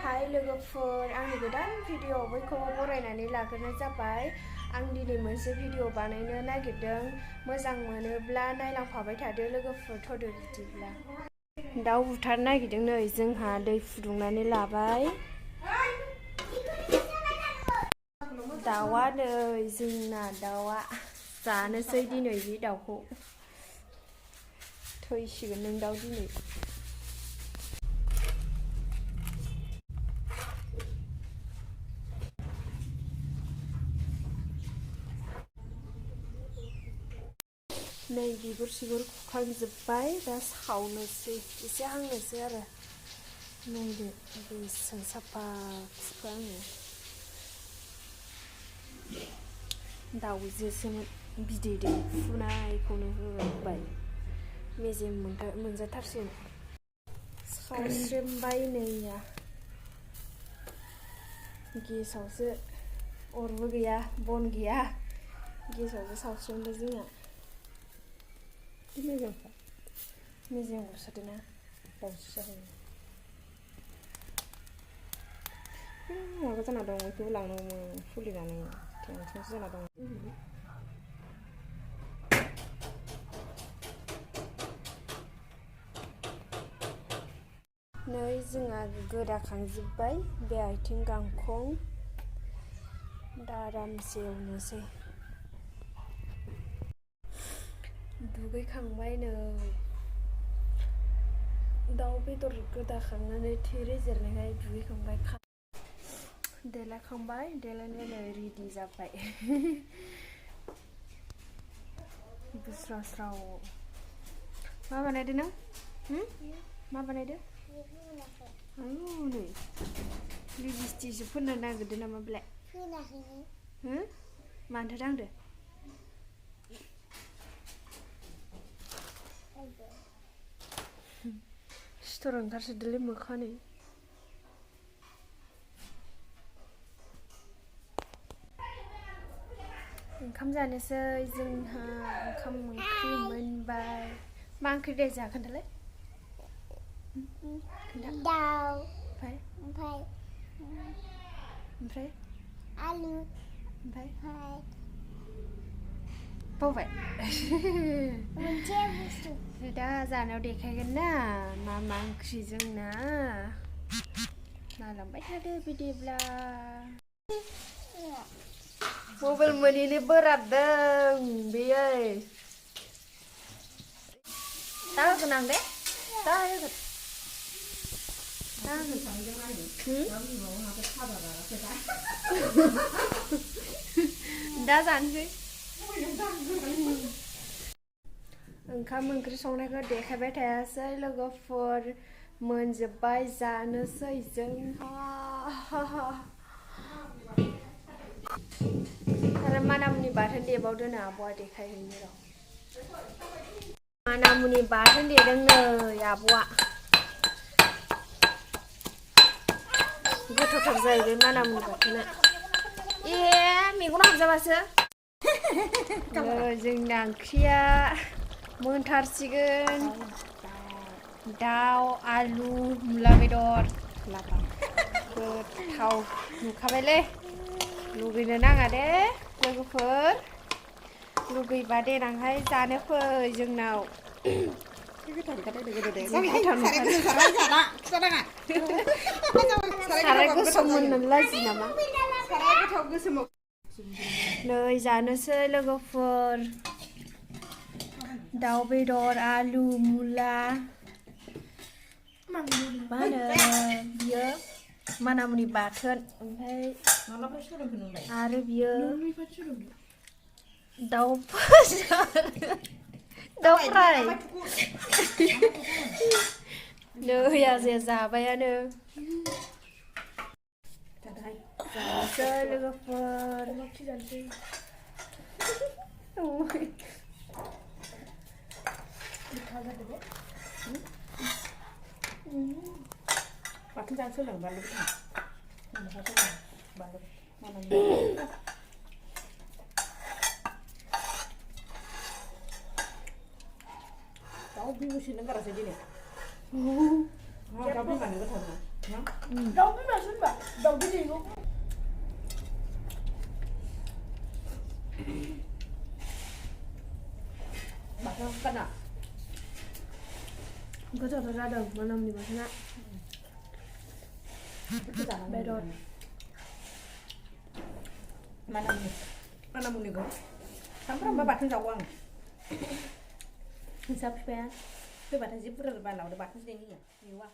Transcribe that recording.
Hai लोगोफोर आंनि गोदान भिडिअ बयखौबो बरायनानै लाग्रोनाय जाबाय। आं दिनै मोनसे भिडिअ बानायनो नागिरदों। मोजां मोनोब्ला नायलांफाबाय थादो लोगोफोर। थ'दो बिदिब्ला दाउ बुथारनो नागिरदों। नै जोंहा दै फुदुंनानै लाबाय। दाउआ नै जोंना दाउआ जानोसै दिनै बे दाउखौ। थैसिगोन नों दाउ दिनै। नै बिगुर सिगुर खुखांजोब्बाय। दा सावनोसै एसे हांनोसै आरो। नायदो बेसेबां साफा खुखो आङो। दाउजोसोमोन बिदै दै फुनायखौनो होबाय। मेजेम मोनजाथारसिगोन। सावस्रेमबाय नैया गेसावसो अरबो गैया बन गैया। गेसावसो सावस्रेमबाय जोंना। मेजेम गुरसोदोंना बावसो जाबाय। माबा जाना दं बेखौबो लांनांगौमोन खुलिनानै टेनसनसो जाना दं। नै जोंहा गोदाखांजोब्बाय बे आथिं गांखं। दा आरामसे एवनोसै। दुगैखांबाय नै दाउ बेदर गोदाखांनानै थै रेजेरनायखाय दुगैखांबाय। देलायखांबाय देलायनानै रेडि जाबाय। बुस्राव स्राव मा बानायदो नों? मा बानायदो? आयु नै लिपस्टिकसो फोननो नागिरदो नामा बेलाय? मानोथो दांदो? सिथर ओंखारसोदोंलै मोखाङा नै। ओंखाम जानोसै जोंहा। ओंखाम ओंख्रि मोनबाय। मा ओंख्रि दे जाहा खोन्थालाय? दाउ ओमफ्राय आलु ओमफ्राय बावबाय। दा जानायाव देखायगोन ना मा मा ओंख्रि जोंना। नायलांबाय थादो बिदिब्ला। मबाइल मोनैनि बोराबदों बेयो। दा होगोन आं दे दा होगोन। दा जानोसै। ओंखाम ओंख्रि संनायखौ देखायबाय थायासै लोगोफोर। मोनजोब्बाय जानोसै जोंहा। आरो मानामुनि बाथोन देबावदो नो आब'आ देखायहैनो र'। मानामुनि बाथोन देदों नै आब'आ। गोथावथार जाहैबाय मानामुनि बाथोना। ए मेगनाव हाबजाबासो। जोंना ओंख्रिया मोनथारसिगोन। दाउ आलु मुला बेदर। गोथाव नुखाबायलै। लुगैनो नाङा दे लोगोफोर। लुगैबा देनांहाय जानो फै जोंनाव। साराय गोसोम होननानै लाजियो नामा? नै जानोसै लोगोफोर। दाउ बेदर आलु मुला मा होनो बियो मानामुनि बाथोन। ओमफ्राय आरो बियो दाउ फ्राय। नै आजाया जाबायानो। जानोसै लोगोफोर। बाथोन जानो सोलों बानलु दाउ बिबुसोनो गारासै दिनै दाउ बिमानो गोथाव ना दाउ बिमासो होनबा दाउ बिदैखौ बाथोन गाना गोथावथार जादों मोनामनि बाथोना बेदर मानामुनिखौ सामफ्रामबो बाथोन जावो आं नोंसा बिफाया फैबाथाय जि बुरजा बुरजा लाबोदो बाथोन देनो होयो मेवा